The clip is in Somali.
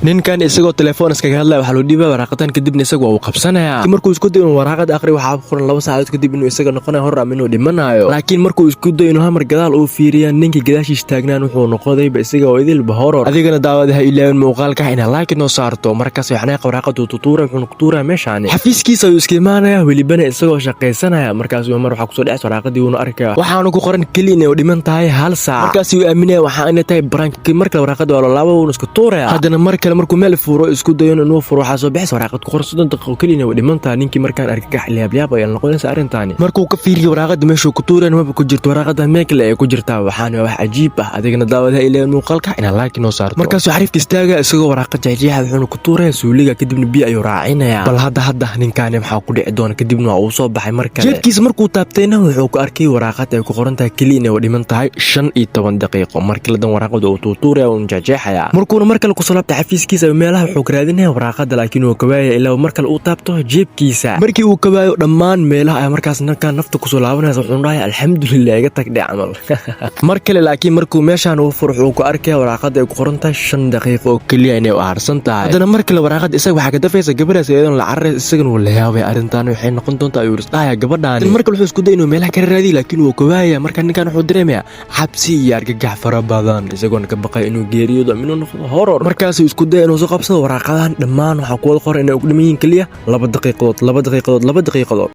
Ninkan isagoo telefoon iskaga hadlaya waxaa loo dhiibaya waraaqadan, kadibna isaga waa uu qabsanaya. Markuu isku dayo inuu waraaqada akhriyo, waxaa ku qoran 2 saacadood kadib inuu isaga noqonayo horror ama inuu dhimanayo. Laakiin markuu isku dayo inuu hamar gadaal uu fiiriya, ninkii gadaashiis taagnaan wuxuu noqodayba isaga oo idilba horror. Adigana, daawada, ha ilaawin muuqaalka inaa like noo saarto. Markaas xanaaq waraaqadu tutuura, wuxuuna ku tuuraa meeshaani. Xafiiskiisa ayuu iska imaanaya, welibana isagoo shaqaysanaya. Markaas mar waxaa kusoo dhacaysa waraaqadii, wuuna arkaya, waxaana ku qoran keliya inay dhiman tahay hal saac. Markaas uu aaminaya waxaa inay tahay prank. Mar kale waraaqada waa lalaaba, wuuna iska tuuraya. Haddana mar kale markuu meel furo, isku dayo inuu furo, waxaa soo bixaysa waraaqad ku qoran 30 daqiiqo keliya inay dhiman tahay. Ninkii markaan argagax, yaabyaab ayaa noqonaysa arrintaani. Markuu ka fiiriyo waraaqada meeshuu ku tuurayan, maba ku jirto waraaqada, meel kale ay ku jirtaa. Waxaana wax cajiib ah. Adigana, daawada, ha ilaawin muuqaalka inaa like noo saarto. Markaasuu xariifka istaaga isagoo waraaqad jeexjeexa, wuxuuna ku tuuraya suuliga, kadibna biyo ayuu raacinaya. Bal hadda ninkaani maxaa ku dhici doona? Kadibna waa uu soo baxay mar kale. Jeebkiisa markuu taabtayna, wuxuu ku arkay waraaqad ay ku qoran tahay keliya inay dhiman tahay 15 daqiiqo. Mar kale dan waraaqada uu tuutuuraya, uun jeexjeexaya. Markuuna mar kale kusoo laabtay xafiiskiisa, ayuu meelaha wuxuu ka raadinaya waraaqada, laakiin uu kawaaya ilaa mar kale uu taabto jeebkiisa. Markii uu kawaayo dhammaan meelaha ayaa markaas ninkaan nafta kusoo laabanaysa, wuxuuna dhahay, "Alxamdulilah, iga tagdhe" camal. Mar kale laakiin markuu meeshaan uu furo, wuxuu ku arkaya waraaqada ay ku qoran tahay 5 daqiiqo oo keliya inay u harsan tahay. Haddana mar kale waraaqada isaga waxaa ka dafaysa gabadhaas iyadoon la cararaysa. Isagana wuu la yaabay, arrintaan waxay noqon doontaa ayuu isdhahaya gabadhaani. Mar kale wuxuu isku day inuu meelaha kala raadiyo, laakiin wuu kawaaya. Marka ninkan wuxuu dareemayaa xabsi iyo argagax fara badan, isagoona ka baqaya inuu geeriyoodo ama inuu noqdo horror. Markaasuu isku daya inuu soo qabsado waraaqadahan. Dhammaan waxaa ku wada qoran inay ugu dhiman yihiin keliya 2 daqiiqadood, 2 daqiiqadood, 2 daqiiqadood.